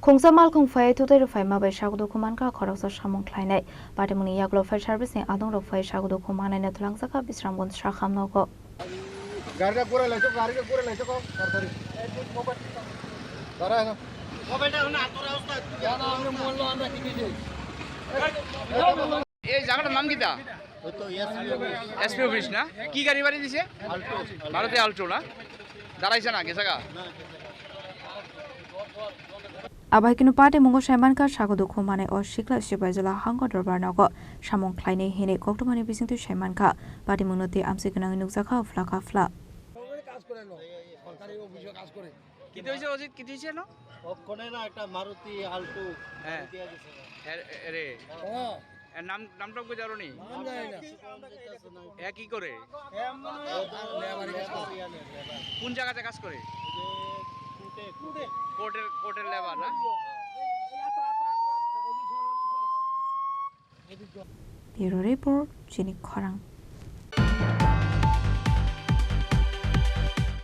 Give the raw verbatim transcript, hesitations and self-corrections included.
Khungsa malkhung phai tutai rwphai ma bai sago dukhu mankha khoroksa samung khlainai. Patimungni yagulo fire service ni adong rok phai sago dukhu manai na twlangjak kha Bisramganj Sakham nogo. গাড়িটা ঘুরে লাইছো, গাড়িটা ঘুরে লাইছো, কো, তাড়াতাড়ি। তারা এনো। এই জায়গাটার নাম কিতা? ওই তো এসপি অফিস। এসপি অফিস না? কি গাড়ি বাড়ি দিছে? Alto। মারুতি Alto না? দাঁড়াইছে না, গেছে গা? Abai kunu patimungo saimankha sago dukhu manai o sikla sibai jala hango dorbar nogo samung khlainai hinwi koktwmani bisingtwi saimankha. Patimungno tei amsui gwnangwi nukjakha phlakha phla. সরকারি কাজ করে না, সরকারি অফিসে কাজ করে। কি হয়েছে অজিত? কি হয়েছে না? ওখানে না একটা মারুতি আল্টো হ্যাঁ। গাড়ি দিয়ে গেছে। এ-, এ-, রে। হ্যাঁ। এর নাম, নামটা বুঝে আরো নি? নাম জানি না। এ কি করে? এ মনে হয় লেবারি কাজ করে। লেবারি আনে, লেবার। কোন জায়গাতে কাজ করে? এই যে কোর্টে, কোর্টে। কোর্টের, কোর্টের লেবার না? Bureau Report, Chini Khorang.